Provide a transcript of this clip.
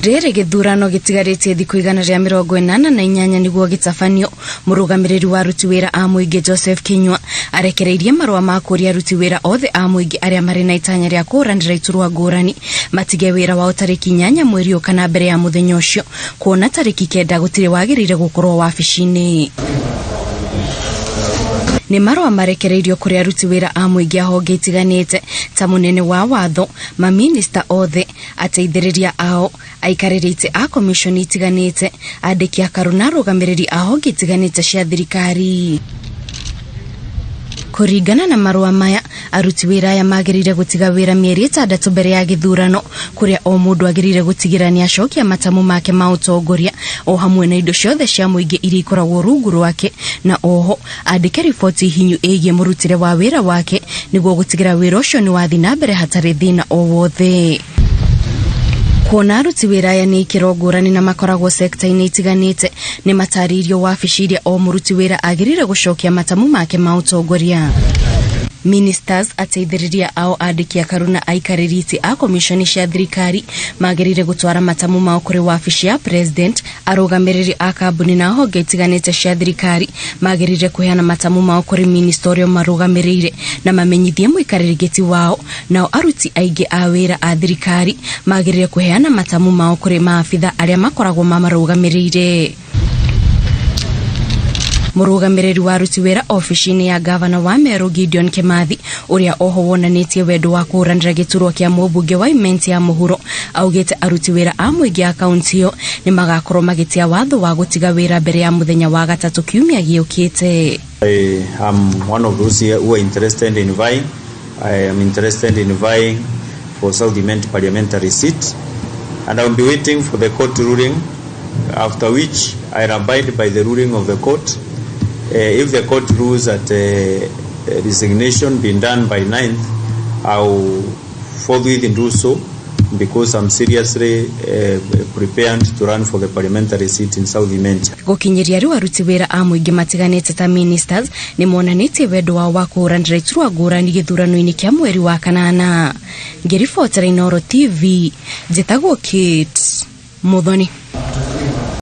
Rĩrĩ gĩthurano gĩtigarĩtie thikũ 188 nĩguo gĩtabanio. Mũrũgamĩrĩri wa aruti wĩra a mũingĩ Joseph Kinyua arekereirie marũa ma kũũria aruti wĩra othe a mũingĩ arĩa marĩ na itanya rĩa kũhũranĩra iturwa ngũrani matige wĩra wao tarĩki 8 mweri ũyũ kana mbere ya mũthenya ũcio, kuona tarĩki 9 gũtirĩ wagĩrĩire gũkorwo wabici-inĩ. Nĩ marũa marekereirio kũrĩ aruti wĩra a mũingĩ a honge itiganĩte ta mũnene wa watho, maminista othe, ateithĩrĩria ao, aikarĩri itĩ a komishoni itiganĩte, andĩki a karu na arũgamĩrĩri a honge itiganĩte cia thirikari. Kũringana na marũa maya, aruti wĩra aya magĩrĩire gũtiga wĩra mĩeri 6 mbere ya gĩthurano, kũrĩa o mũndũ agĩrĩire gũtigĩra nĩ acokia matamu make ma ũtongoria o hamwe na indo ciothe cia mũingĩ iria ikoragwo rungu rwake, na oho andĩke riboti hinyu ĩgiĩ mũrutĩre wa wĩra wake nĩguo gũtigĩra wĩra ũcio nĩ wathiĩ na mbere hatarĩ thĩna o wothe. Kuona aruti wĩra aya nĩ ikĩro ngũrani na makoragwo sekta-inĩ itiganĩte, nĩ matarĩirio wabici iria o mũruti wĩra agĩrĩire gũcokia matamu make ma ũtongoria. Ministers, ateithĩrĩria ao, andĩki a karu na aikarĩri itĩ a komishoni cia thirikari magĩrĩire gũtwara matamu mao kũrĩ wabici ya president. Arũgamĩrĩri a kambuni na honge itiganĩte cia thirikari magĩrĩire kũheana matamu mao kũrĩ minista ũrĩa ũmarũgamĩrĩire na mamenyithie mũikarĩri gĩti wao. Nao aruti aingĩ a wĩra a thirikari magĩrĩire kũheana matamu mao kũrĩ maabitha arĩa makoragwo mamarũgamĩrĩire. Mũrũgamĩrĩri wa aruti wĩra obici-inĩ ya gavana wa Meru Gideon Kimathi, ũrĩa oho wonanĩtie wendo wa kũhũranĩra gĩturwa kĩa mũmbunge wa Imenti ya mũhuro, augĩte aruti wĩra a mũingĩ a kaunti ĩyo nĩ magakorwo magĩtĩa watho wa gũtiga wĩra mbere ya mũthenya wa gatatũ kiumia gĩũkĩte. I am one of those here who are interested in vying. I am interested in vying for South Imenti parliamentary seat, and I will be waiting for the court ruling, after which I will abide by the ruling of the court. If the court rules that resignation be done by 9th, I will forthwith do so, because I'm seriously prepared to run for the parliamentary seat in South Imenti. Gũkinyĩria rĩu, aruti wĩra a mũingĩ matiganĩte ta ministers nĩ monanĩtie wendo wao wa kũhũranĩra iturwa ngũrani gĩthurano-inĩ kĩa mweri wa kanana. Ngĩribotera Inooro TV, njĩtagwo Kate Muthoni.